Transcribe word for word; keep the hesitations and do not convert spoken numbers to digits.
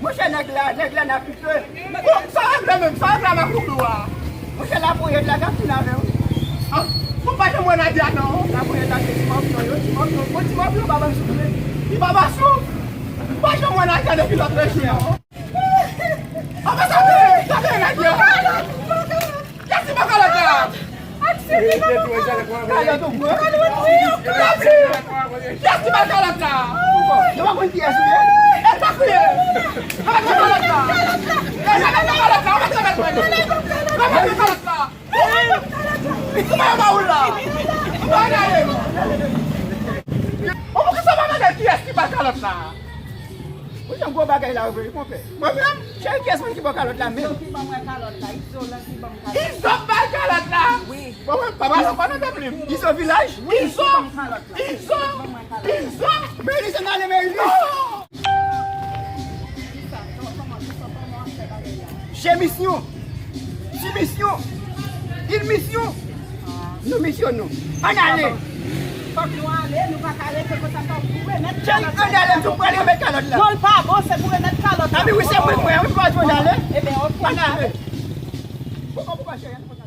Monchè, nèg la, nèg la n ap pike. Bon, sa regle menm, sa regle a makouklou a. Monchè, laponyèt la k ap vin avè w. Ah, mwen pa janm wè Nadia non. Laponyèt la se ti mòpyon yo, ti mòpyon, bon ti mòpyon pa ban m souf vre. Li pa ban souf. Mwen pa janm wè Nadia depi lòt rejyon. Apa sa te, sa te Nadia. Kiyès ki ba kalòt la? Kalòt ou pran? Kalòt wi. Kiyès ki ba kalòt la? Yo pa konn kiyès ou ye? E pa kriye. Kalòt la. Kalòt la. Kalòt la. Kalòt la. Kouman yo ba ou l la? Ou pa ale. Ou poukisa pa mande kiyès ki ba kalòt la? Ou jan gwo bagay la vre, konpè. Mwen menm? Cheri, kiyès moun ki ba w kalòt la menm? Izo ki ban mwen kalòt la. Izo lan ki ban m kalòt la. Izo bay kalòt la? Wi. Bon, mwen pa pale ankò nan tèt li. Izo vilaj? Wi, Izo. Ki ban m kalòt la. Izo. Ki ban mwen kalòt la. Izo. Merilis, ann ale Merilis. Oh! Kisa? Kòman, kisa, kòman w ap fè bagay la? J'ai mission. J'ai mission. Il mission. Nou misyon nou. Ann ale. Fòk nou ale, nou pa ka rete konsa, fòk nou remèt kalòt la. Ann ale, nou pral remèt kalòt la. Non, l pa bon, se pou remèt kalòt la. Abi wi, se mwen, mwen, wi, fòk nou ale. Ebyen, oke. Ann ale. Poko, poko, cheri, ann ale.